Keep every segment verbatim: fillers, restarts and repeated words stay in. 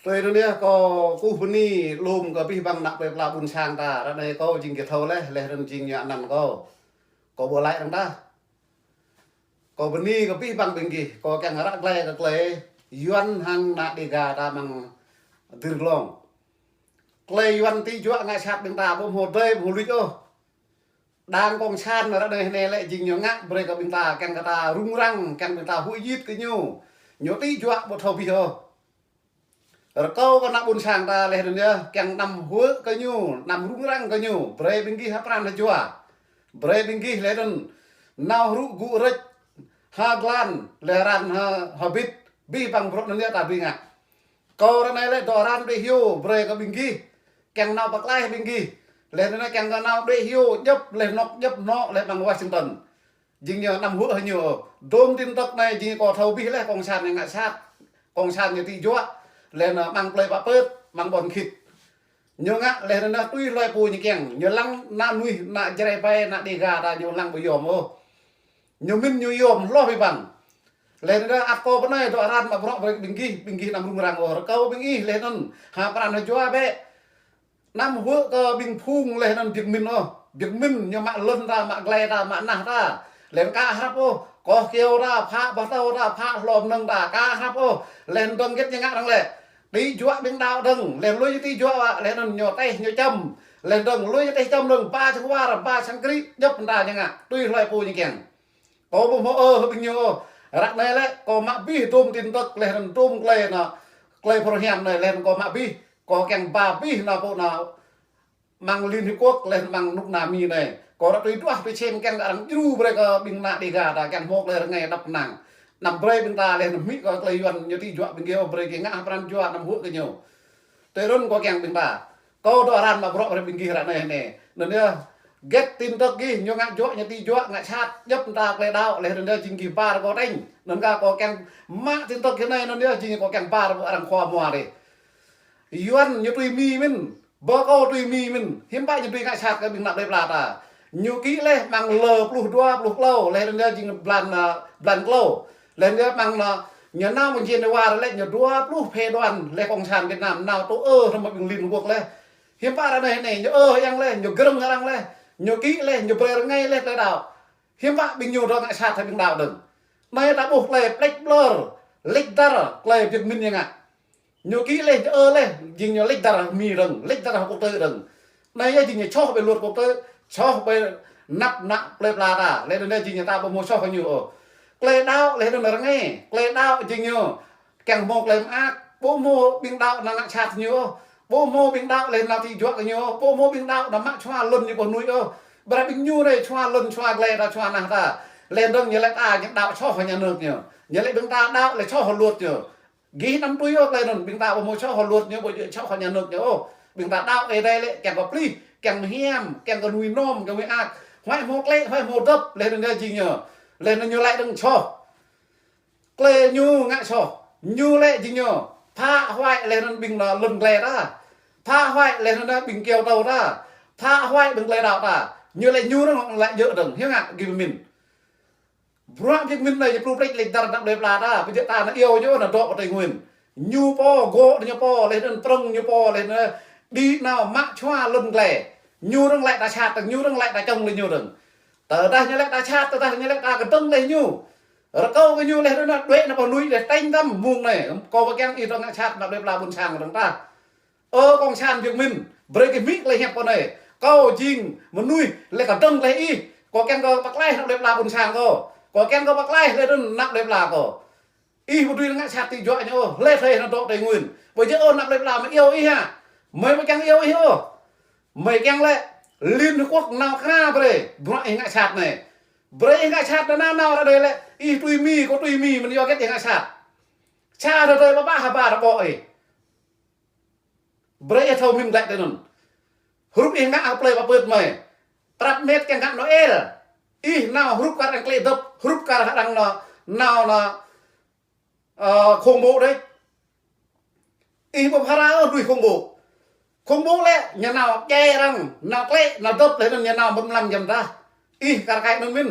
Tui anŭn yơh kâo kơkuh bơni lŏm kơ abih bang ană plơi pla ƀôn sang ta, ră anai kâo jing gih thâo laih, laih anŭn jing ñu anăn kâo. Kâo ƀu laĭ arăng tah. Kâo bơni kơ abih bang ƀing gih, kâo kiăng ră glai kơ tơlơi Yuan hăng ană Dêga ta amăng Dir Glông. Tơlơi Yuan tĭ juă ngă sat ƀing ta ƀu hmâo dơi ƀu hmâo luč ôh. Đảng Cộng sản ră anai hơnai lĕ jing ñu ngă brơi kơ ƀing ta, kiăng kơ ta rŭng răng, kiăng ƀing ta huĭ jit kơ ñu. Ñu tĭ juă ƀu thâo abih ôh. Rơkâo kơ ană ƀôn sang ta laih anŭn yơh, kiăng anăm huĭ kơ ñu, anăm rŭng răng kơ ñu, brơi ƀing gih ha pran ha jua. Brơi ƀing gih laih anŭn nao hrŭ gŭ rĕč, ha glan, laih arăng ha, ha bit, abih bang bruă anŭn yơh ta dưi ngă. Kâo ră anai lĕ dŏ arăng đuaĭ hyu, brơi kơ ƀing gih, kiăng nao pơklaih ƀing gih. Laih anŭn kiăng kơ nao đuaĭ hyu, djŏp laih anŏ, djŏp anŏ laih amăng Washington. Jing ñu anăm huĭ hăng ñu. Dôm tin tức anai jing kâo thâo abih laih, Cộng sản ñu ngă sat. Cộng sản ñu tĭ juă. Laih anŭn amăng plơi Pă Pơt, amăng ƀôn Khit. Ñu ngă laih anŭn tui hloi pô ñu kiăng. Ñu lăng ană mơnuih, ană Jrai pai, ană Dêga ta ñu lăng ƀu yom ôh. Ñu mĭn ñu yom hloh abih bang. Laih anŭn ăt kâo pơ anai dŏ arăng mă bruă brơi ƀing gih, ƀing gih anăm rŭng răng ôh. Rơkâo ƀing gih laih anŭn ha pran ha jua bĕ. Anăm huĭ kơ ƀing phung laih anŭn Việt Minh ôh. Việt Minh ñu mă lŏn ta, mă glai ta, mă nah ta. Laih anŭn ka hrăp ôh. Koh kiêu ta, phă bơtâo ta, phă hlô mơnơ̆ng ta, ka hrăp ôh. Laih anŭn dơ̆ng hơget ñu ngă arăng lĕ. Tĭ juă ƀing đaŏ dơ̆ng. Laih anŭn lui tĭ juă wă. Laih anŭn ñu teh ñu čăm. Laih anŭn dơ̆ng lui ñu teh čăm dơ̆ng. Ba sang war, ba sang krĭ. Djŏp ta ñu ngă. Tui hloi pô ñu kiăng. Kâo ƀu hmâo ôh hăng ƀing ñu ôh. Ră anai lĕ kâo mă abih dôm tin tức laih anŭn dôm tơlơi anŭn. Tơlơi pơrơhiam anai laih anŭn kâo mă abih. Kâo kiăng ba abih anŭn pô anŭn amăng Liên Hiệp Quốc laih anŭn amăng nước Na Mi anai. Kâo ră tui duah tui čem kiăng arăng djru brơi kơ ƀing ană Dêga ta kiăng hmâo tơlơi rơngai đăp năng. Anăm brơi ƀing ta laih anŭn hmư̆ kơ tơlơi Yuan ñu tĭ juă ƀing gih ôh, brơi gih ngă ha pran jua anăm huĭ kơ ñu. Tui anŭn kâo kiăng ƀing ta. Kâo dŏ arăng mă bruă brơi ƀing gih ră anai anai. Anŭn yơh. Hơget tin tức gih ñu ngă juă, ñu tĭ juă, ngă sat, djŏp ta tơlơi đaŏ, laih anŭn yơh jing gih ba rơkâo tĕnh. Anŭn kơ kâo kiăng mă tin tức gih anai, anŭn yơh jing kâo kiăng ba rơkâo arăng khua mua dih. Yuan ñu tui Mi mĭn, bơ kâo tui Mi mĭn, hiư̆m pă ñu tui ngă sat kơ ƀing ană plơi pla ta. Ñu kĭ laih amăng lơ pluh dua pluh klâo, laih anŭn yơh jing blan, a, blan klâo. Laih anŭn yơh amăng anŭn, ñu nao mơ̆ng Geneva lĕ ñu dua pluh phái đoàn laih Cộng sản Việt Nam nao tŭ ơ hrŏm ƀing Liên Quốc laih. Hiư̆m pă ră anai anai, ñu ơ yang laih, ñu grơ̆ng arăng laih, ñu kĭ laih, ñu brơi rơngai laih tơlơi đaŏ. Hiư̆m pă ƀing ñu dŏ ngă sat hăng ƀing đaŏ dơ̆ng. Anai ta ƀuh tơlơi plĕč ƀlơr, lĕč dar, tơlơi Việt Minh ñu ngă. Ñu kĭ laih, ñu ơ laih, jing ñu lĕč dar Mi dơ̆ng, lĕč dar quốc tế dơ̆ng. Anai yơh jing ñu soh ƀơi luật quốc tế, soh ƀơi anăp ană plơi pla ta, laih anŭn yơh jing ñu ta ƀu hmâo soh hăng ñu ôh. Tơlơi đaŏ laih anŭn rơngai, tơlơi đaŏ jing ñu kiăng hmâo tơlơi mơak, ƀu hmâo ƀing đaŏ nao ngă sat ñu ôh, ƀu hmâo ƀing đaŏ laih nao tĭ juă kơ ñu ôh, ƀu hmâo ƀing đaŏ nao mă čua lŏn ñu pơ nuih ôh. Brơi ƀing ñu anai čua lŏn, čua glai ta, čua nah ta. Laih dơ̆ng ñu laĭ ta, ñu đaŏ soh hăng nhà nước ñu. Ñu laĭ ƀing ta đaŏ laih soh hăng luật ñu. Gih anăm tui ôh tơlơi anŭn, ƀing ta ƀu hmâo soh hăng luật ñu, ƀu djơ̆ soh hăng nhà nước ñu ôh. Ƀing ta đaŏ Ơi Adai lĕ kiăng kơ plih, kiăng kơ hmâo hiam, kiăng kơ nuih nŏm, kiăng kơ mơak. Huai hmâo klĕ, huai hmâo dŏp, laih anŭn yơh jing ñu. Laih anŭn ñu laĭ dơ̆ng soh. Tơlơi ñu ngă soh, ñu lĕ jing ñu phá hoại laih anŭn ƀing anŭn lŏn glai ta. Phá hoại laih anŭn ƀing kiêu tâo ta. Phá hoại ƀing tơlơi đaŏ ta. Ñu lĕ ñu dơ̆ng lĕ djơ̆ dơ̆ng, hiư̆m ngă gih pơmĭn. Bruă Việt Minh anai ñu pơplĕč lĕč dar anăp plơi pla ta, pơjơ̆ ta anŭn iâu ñu anŭn dŏ pơ Tây Nguyên. Ñu pô, gŏ ñu pô, laih anŭn prŏng ñu pô, laih anŭn đĭ nao mă čua lŏn glai. Ñu dơ̆ng lĕ ta sat, ñu dơ̆ng lĕ ta čŏng laih ñu dơ̆ng. Tơdah ñu lĕ ta sat, tơdah ñu lĕ ta kơdơ̆ng laih ñu. Rơkâo kơ ñu laih anŭn đuaĭ nao pơ nuih laih tĕnh tăm mơ̆ng anai. Kâo pơkiăng ih dŏ ngă sat anăp plơi pla ƀôn sang dơ̆ng ta. Ơ Cộng sản Việt Minh, brơi gih hmư̆ tơlơi hiăp kâo anai. Kâo jing mơnuih lĕ kơdơ̆ng laih ih. Kâo kiăng kơ pơklaih anăp plơi pla ƀôn sang kâo. Kâo kiăng kơ pơklaih laih anŭn anăp plơi pla kâo. Ih ƀu dưi ngă sat tĭ juă ñu ôh, laih thâo anŭn dŏ Tây Nguyên. Ƀu djơ̆ ôh anăp plơi pla mă iâu ih hă. Mơi ƀu kiăng iâu ih ôh. Mơi kiăng lĕ Liên Hợp Quốc nao kơna brơi, bruă ih ngă sat anai. Brơi ih ngă sat anŭn nao ră anai lĕ, ih tui Mi, kâo tui Mi, mơ̆n yua hơget ih ngă sat. Sa ră anai ƀă ƀă ha ba rơbŏ ih. Brơi ih thâo mĭn glaĭ tui anŭn. Hrup ih ngă hăng plơi pơpơt mơi. Prăp met kiăng ngă Noel. Ih nao hrup kar arăng klĕ dŏp, hrup kar arăng nao, nao, nao, ơ, khủng bố đĕč. Ih ƀu phara ôh tui khủng bố. Khủng bố lĕ, ñu nao djai arăng, nao klĕ, nao dŏp laih anŭn ñu nao mơ̆n mlam jăm tah. Ih kar kaĭ anŭn mĭn.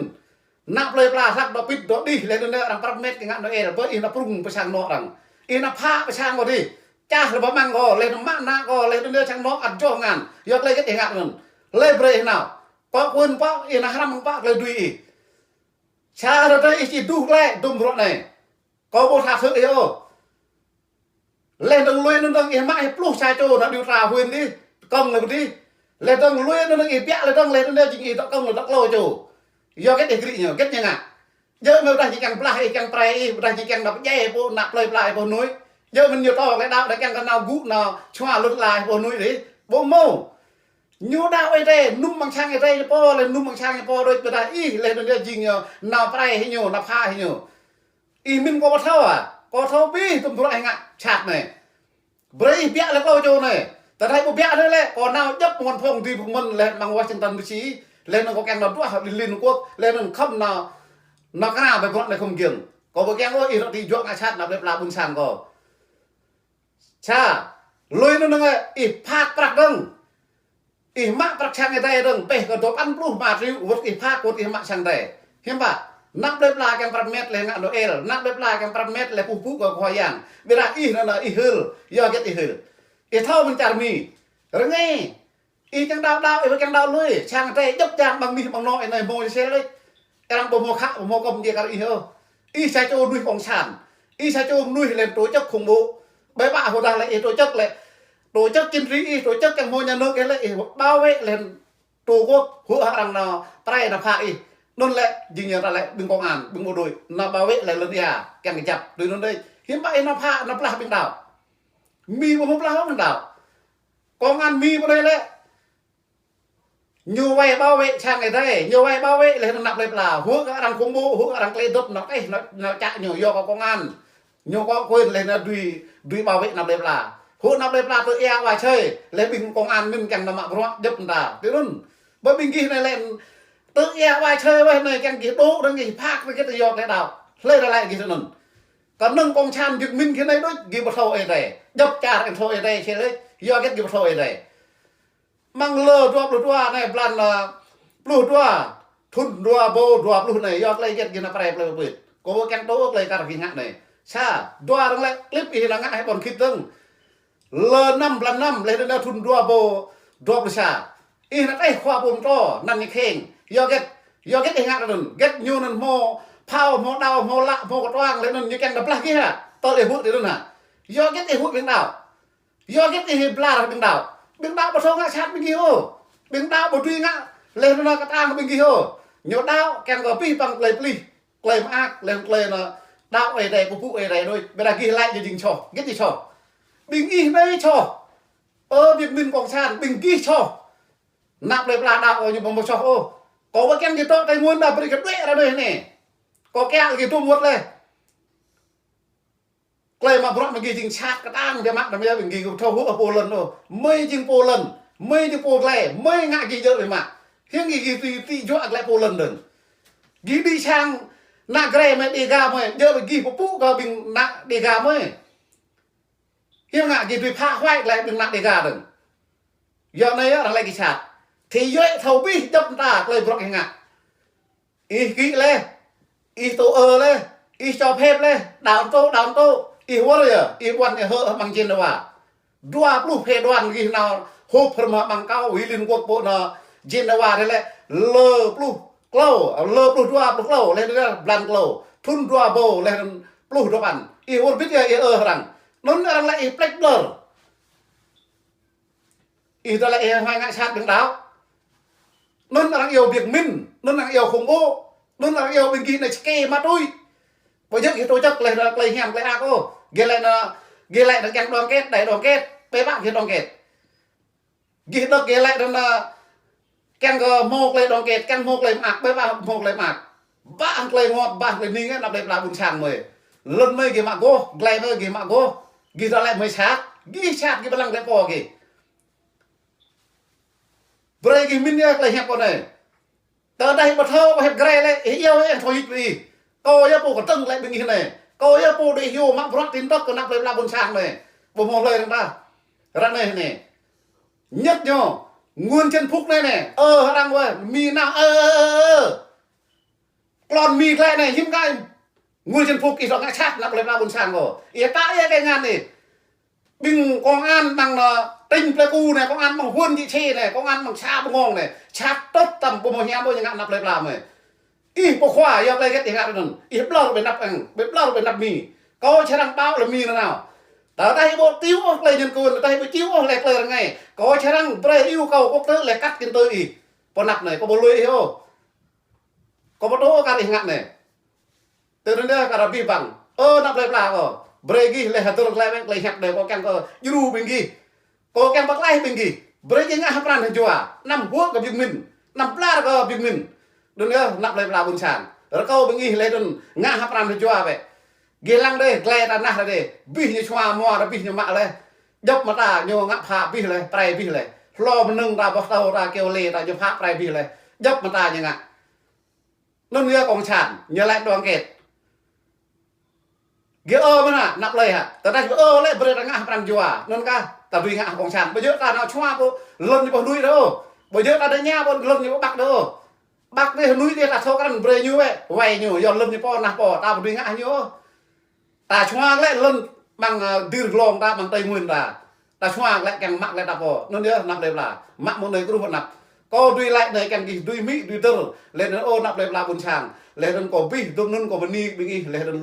Anăp plơi pla hlăk dŏ pĭt dŏ đih laih anŭn arăng prăp met kiăng ngă Noel, bơ ih nao prŭng pơ sang anŏ arăng. Ih nao phă pơ sang kâo dih. Čah lĕ pơmăng kâo, lĕ anŭn mă ană kâo, lĕ anŭn čang nŏ ăt joh ngăn. Yua tơlơi hơget ih ngă anŭn. Lĕ brơi ih nao. Kâo kơ ih pă, ih nao hrăm pă tơlơi dưi ih. Sa rơdêh ih či duh glaĭ, dŭm bruă anai. Kâo ƀu tha thâo ih ôh. Lĕ dơ̆ng lui anŭn dơ̆ng ih mă ih pluh sa čô nao điều tra huyện dih, kơ̆ng lĕ dih. Lĕ dơ̆ng lui anŭn dơ̆ng ih biă lĕ dơ̆ng lĕ anŭn jing ih dŏ kơ̆ng lĕ dŏ klâo čô. Yua hơget ih gri ñu, hơget ñu ngă. Djơ̆ mơ̆ ƀôdah ñu kiăng blah ih, kiăng prai ih, ƀôdah ñu kiăng nao pơdjai pô ană plơi pla ih pô nuih. Djơ̆ mơ̆n ñu tŏ lĕ đaŏ, đaŏ kiăng kơ nao gŭ, nao čua lŭt la ih pô nuih dih. Ƀu hmâo. Ñu đaŏ Ơi Adai, nŭm amăng sang Ơi Adai ñu pô, lĕ nŭm amăng sang ñu pô đôč ƀôdah ih, lĕ anŭn jing ñu, nao prai hĭ ñu, nao pha hĭ ñu. Ih mĭn kâo ƀu thâo ah, kâo thâo abih tơm bruă ih ngă sat anai. Brơi ih biă lĕ klâo čô anai. Tơdah ƀu biă anai lĕ, kâo nao djŏp mơ̆n phŏng dui phŏng mơ̆n lĕ amăng Washington D C, lĕ anŭn kâo kiăng nao duah Liên, Liên Hợp Quốc, lĕ anŭn khŏm nao, nao kra ƀơi bruă anai khŏm giŏng. Kâo ƀu kiăng ôh ih rŏ tui juă ngă sat ană plơi pla ƀuôn sang kâo. Sa, lui anŭn dơ̆ng ih phak prăk dơ̆ng. Ih mă prăk sang Ơi Adai dơ̆ng, pĕh kơ dua păn pluh rơma triệu, wơ̆t ih phak, wơ̆t ih mă sang Ơi Adai. Hiư̆m pă, ană plơi pla kiăng prăp met lĕ ngă Noel, ană plơi pla kiăng prăp met lĕ pŭ pŭ kơ Khua Yang. Ƀôdah ih anŭn ih hil, yua hơget ih hil. Ih thâo mơ̆n čar Mi. Rơngai. Ih kiăng đaŏ đaŏ, ih kiăng đaŏ lui. Sang Ơi Adai djŏp čang ƀăng mih ƀăng nŏ anai hmâo sel lĕ. Arăng ƀu hmâo khă, ƀu hmâo kơ̆m djai kar ih ôh. Ih sa čô mơnuih cộng sản. Ih sa čô mơnuih lĕ tổ chức khủng bố. Ƀai ƀă hơdah lĕ ih tổ chức lĕ. Tổ chức chính trị ih, tổ chức kiăng hmâo nhà nước ih lĕ ih bảo vệ lĕ Tổ quốc, hŭ arăng nao prai nao pha ih. Anŭn lĕ jing ñu ta lĕ ƀing công an, ƀing bộ đội, nao bảo vệ lĕ lŏn ia, kiăng kơjăp. Tui anŭn đôč. Hiư̆m pă ih nao pha, nao blah ƀing đaŏ. Mi ƀu hmâo blah ôh ƀing đaŏ. Công an Mi pơ anai lĕ. Ñu wai bảo vệ sang Ơi Adai, ñu wai bảo vệ lĕ ană plơi pla, hŭ kơ arăng khủng bố, hŭ kơ arăng klei dŏp nao tĕh, nao, nao čă ñu yua kơ công an. Ñu có quyền lĕ anŭn dưi, dưi bảo vệ ană plơi pla. Hŭ ană plơi pla tơ ia wa čơi, lĕ ƀing công an mĭn kiăng nao mă bruă djŏp mơta. Tui anŭn, ƀơi ƀing gih anai lĕ, tơ ia wa čơi weh anai kiăng gih dŏ dơ̆ng gih phak dơ̆ng gih yua klei đaŏ. Hlơi đaŏ lĕ gih tui anŭn. Kơnơ̆ng cộng sản Việt Minh gih anai đôč, gih ƀu thâo Ơi Adai. Djŏp čar kiăng thâo Ơi Adai, čih lĕ, yua hơget gih ƀu thâo Ơi Adai. Amăng lơ dua pluh dua anai, blan, ơ, pluh dua, thŭn dua rơbâo dua pluh anai, yua klei hơget gih nao prai plơi pơpit. Kâo ƀu kiăng tŭ klei kar gih ngă anai. Sa, dua arăng lĕ klip ih nao ngă hĭ ƀôn khit dơ̆ng. Lơ năm, blan năm, lĕ anŭn thŭn dua rơbâo dua pluh sa. Ih nao tĕh khua pô mơtô, anăn ñu kheng. Yua hơget, yua hơget ih ngă anŭn. Hơget ñu anŭn hmâo phao, hmâo đao, hmâo lă, hmâo kơtuang, lĕ anŭn ñu kiăng nao blah gih hă. Tơl ih hŭ tui anŭn hă. Yua hơget ih hŭ ƀing đaŏ. Yua hơget ih blah ƀing đaŏ. Ƀing đaŏ ƀu thâo ngă sat ƀing gih ôh. Ƀing đaŏ ƀu dưi ngă lĕ anŭn kơtang ƀing gih ôh. Ñu đaŏ kiăng kơ abih bang klei pơplih, klei mơak, lĕ klei anŭn đaŏ Ơi Adai, pŭ pŭ Ơi Adai đôč. Ƀôdah gih laĭ ñu jing soh, hơget jing soh. Ƀing ih anai soh. Ơ Việt Minh cộng sản, ƀing gih soh. Ană plơi pla đaŏ ôh ñu ƀu hmâo soh ôh. Kâo ƀu kiăng gih dŏ Tây Nguyên đa brơi kơ đuaĭ ra anai anai. Kâo kiăng gih dŭm wơ̆t lĕ. Klei mă bruă mơ̆ng gih jing sat kơtang biă mă, đăm ia ƀing gih kơ thâo hŭ pô lŏn ôh. Mơi jing pô lŏn, mơi jing pô glai, mơi ngă gih djơ̆ biă mă. Hiư̆m gih, gih tui, tui juă glai pô lŏn dơ̆ng. Gih đĭ sang ană Jrai mơi, Đêga mơi, djơ̆ ƀing gih pơpŭ kơ ƀing ană Đêga mơi. Hiư̆m ngă gih dưi phá hoại glai ƀing ană Đêga dơ̆ng. Yua anai arăng lĕ gih sat. Thì yua thâo abih djŏp mơta klei bruă gih ngă. Ih kĭ lĕ, ih tŭ ơ lĕ, ih cho phép lĕ, đaŏ tŭ, đaŏ tŭ, ih wơr yơh, ih ƀuăn ih hơ̆ amăng Geneva. Dua pluh phê đoàn gih nao họp hrŏm amăng kâo, ih Liên Hợp Quốc pô nao Geneva dih lĕ, lơ pluh klâo, lơ pluh dua pluh klâo, lĕ dih blan klâo, thŭn dua rơbâo, lĕ pluh dua păn. Ih wơr bĭt yơh, ih ơ arăng. Anŭn arăng lĕ ih plĕč ƀlơr. Ih tơlơi ih hmâo ngă sat ƀing đaŏ. Anŭn arăng iâu Việt Minh, anŭn arăng iâu khủng bố, anŭn arăng iâu ƀing gih anai čơkê ma túy. Ƀu djơ̆ gih tổ chức lĕ anŭn klei hiam klei ăk ôh. Gih lĕ anŭn, gih lĕ anŭn kiăng đoàn kết, đại đoàn kết, ƀai ƀă gih đoàn kết. Gih đŏk gih lĕ anŭn, kiăng kơ hmâo klei đoàn kết, kiăng hmâo klei mơak, ƀai ƀă hmâo klei mơak. Ƀă hăng klei ngot, ƀă hăng klei ning, ană plei pla ƀuôn sang mơi. Lŏn mơi gih mă goh, glai mơi gih mă goh. Gih tơlơi mơi sat, gih sat gih ƀu lăng klei pô gih. Brơi gih mĭn yơh klei hiăp kâo anai. Tơdah ƀu thâo, ƀu hiăp Jrai lĕ, ih iâu yơh thâo hĭ ƀơi ih. Kâo yơh pô kơtơ̆ng lĕ ƀing ih anai. Kâo yơh pô đĭ hyu mă bruă tin tức kơ ană plei pla ƀuôn sang anai. Ƀu hmâo hlơi arăng ta. Ră anai anai. Nhất ñu, Nguyễn Xuân Phúc anai anai. Ơ, arăng wơ̆t, Mi nao, ơ, ơ, ơ, ơ. Klon Mi glai anai, hiư̆m kơ Nguyễn Xuân Phúc ih dŏ ngă sat ană plei pla ƀuôn sang kâo. Ih ta yơh kơ ngăn ih. Ƀing công an ƀing ană tỉnh Pleiku anai, công an ƀing huyện Cư Rơnuk anai, công an ƀing xã Bơngong anai, čăt tơ̆t tăm ƀu hmâo hiam ôh ñu ngă ană plơi pla mơi. Ih pô khua, yua tơlơi hơget ih ngă anŭn. Ih ƀlŏr ƀơi anăp ăng, ƀlŏr ƀơi anăp Mi. Kâo čơrang ƀâo lĕ Mi nanao. Tơdah ih ƀu tiu ôh tơlơi nhân quyền, tơdah ih ƀu tiu ôh tơlơi rơngai, kâo čơrang brơi yêu cầu quốc tế lĕ cắt điện tử ih. Pơ anăp anai, kâo ƀu lui ih ôh. Kâo ƀu tŭ kar ih ngă anai. Tơ anŭn yơh kar abih bang. Ơ ană plơi pla kâo, brơi gih lĕ hơdơr glaĭ ƀĕ tơlơi hiăp anai, kâo kiăng kơ djru ƀing gih. Kâo kiăng pơklaih ƀing gih. Brơi gih ngă hơprăn hơjua. Anăm huă kơ Việt Minh. Anăm blar kơ Việt Minh. Anŭn yơh ană plơi pla ƀôn sang. Rơkâo ƀing gih lĕ anŭn ngă hơprăn hơjua ƀĕ. Gih lăng đơi, glai ta nah đơi. Abih ñu čua mua, abih ñu mă lĕ. Djŏp mơta ñu ngă pha abih lĕ, prai abih lĕ. Hlô mơnơ̆ng ta, boh tâo ta, keo lê ta, ñu pha prai abih lĕ. Djŏp mơta ñu ngă. Anŭn yơh cộng sản, ñu laĭ đoàn kết. Gih ơ mơ̆n hă, ană plơi hă. Tơdah gih ơ lĕ brơi ta ngă hơprăn jua. Anŭn kah, ta dưi ngă hăng cộng sản. Ƀu djơ̆ ta nao čua pơ lŏn ñu pơ hnui đơi. Ƀu djơ̆ ta đơi ña pơ lŏn ñu pơ Bắc đơi. Bắc đơi hnui đơi ta thâo krăn brơi ñu wĕ. Wai ñu, yua lŏn ñu pô, nah pô, ta ƀu dưi ngă hăng ñu. Ta čua lĕ lŏn ƀing, ơ, Dir Glông ta, ƀing Tây Nguyên ta. Ta čua lĕ kiăng mă lĕ ta pô. Anŭn yơh ană plơi pla. Mă mơ̆ng anai kơruh anăp. Kâo dưi laĭ anai kiăng gih dưi hmư̆, dưi tơl. Lĕ anŭn ơ ană plơi pla ƀôn sang. Lĕ anŭn kâo abih, dŏ anŭn kâo bơni ƀing gih. Lĕ anŭn